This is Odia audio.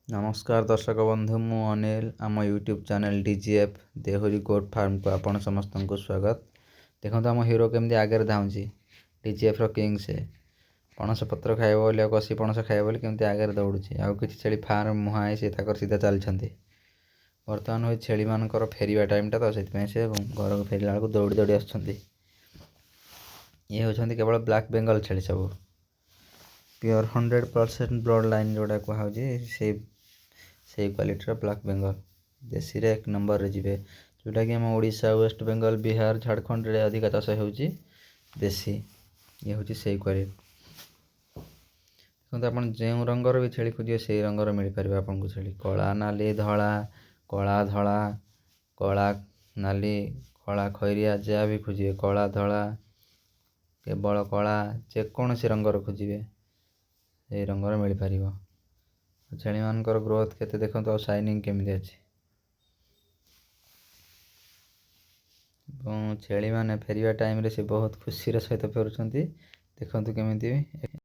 ନମସ୍କାର ଦର୍ଶକ ବନ୍ଧୁ, ମୁଁ ଅନିଲ। ଆମ ୟୁଟ୍ୟୁବ୍ ଚ୍ୟାନେଲ୍ DGF Deuri ଗୋଟ୍ ଫାର୍ମକୁ ଆପଣ ସମସ୍ତଙ୍କୁ ସ୍ୱାଗତ। ଦେଖନ୍ତୁ, ଆମ ହିରୋ କେମିତି ଆଗରେ ଧାଉଁଛି। ଡିଜିଏଫ୍ର କିଙ୍ଗ ସେ। ପଣସ ପତ୍ର ଖାଇବ ବୋଲି ଆଉ କଷି ପଣସ ଖାଇବ ବୋଲି କେମିତି ଆଗରେ ଦୌଡ଼ୁଛି। ଆଉ କିଛି ଛେଳି ଫାର୍ମ ମୁହାଁ ହେଇ ସେ ତାଙ୍କର ସିଧା ଚାଲିଛନ୍ତି। ବର୍ତ୍ତମାନ ହେଉଛି ଛେଳିମାନଙ୍କର ଫେରିବା ଟାଇମ୍ଟା ତ, ସେଥିପାଇଁ ସେ ଘରକୁ ଫେରିଲା ବେଳକୁ ଦୌଡ଼ି ଦୌଡ଼ି ଆସୁଛନ୍ତି। ଇଏ ହେଉଛନ୍ତି କେବଳ ବ୍ଲାକ୍ ବେଙ୍ଗଲ ଛେଳି ସବୁ, ପିଓର 100% ବ୍ଲଡ଼ ଲାଇନ୍ ଯେଉଁଟା କୁହାହେଉଛି, ସେଇ କ୍ୱାଲିଟିର ବ୍ଲାକ୍ ବେଙ୍ଗଲ। ଦେଶୀରେ ଏକ ନମ୍ବରରେ ଯିବେ, ଯେଉଁଟାକି ଆମ ଓଡ଼ିଶା, ୱେଷ୍ଟ ବେଙ୍ଗଲ, ବିହାର, ଝାଡ଼ଖଣ୍ଡରେ ଅଧିକା ଚାଷ ହେଉଛି ଦେଶୀ। ଇଏ ହେଉଛି ସେଇ କ୍ୱାଲିଟି। ଦେଖନ୍ତୁ, ଆପଣ ଯେଉଁ ରଙ୍ଗର ବି ଛେଳି ଖୋଜିବେ, ସେଇ ରଙ୍ଗର ମିଳିପାରିବ ଆପଣଙ୍କୁ ଛେଳି। କଳା, ନାଲି, ଧଳା, କଳା, ଧଳା, କଳା, ନାଲି, କଳା, ଖଇରିଆ, ଯାହା ବି ଖୋଜିବେ, କଳା, ଧଳା, କେବଳ କଳା, ଯେକୌଣସି ରଙ୍ଗର ଖୋଜିବେ, ସେଇ ରଙ୍ଗର ମିଳିପାରିବ। ଛେଳିମାନଙ୍କର ଗ୍ରୋଥ୍ କେତେ ଦେଖନ୍ତୁ ଆଉ ସାଇନିଂ କେମିତି ଅଛି। ଏବଂ ଛେଳିମାନେ ଫେରିବା ଟାଇମ୍ରେ ସେ ବହୁତ ଖୁସିର ସହିତ ଫେରୁଛନ୍ତି। ଦେଖନ୍ତୁ କେମିତି।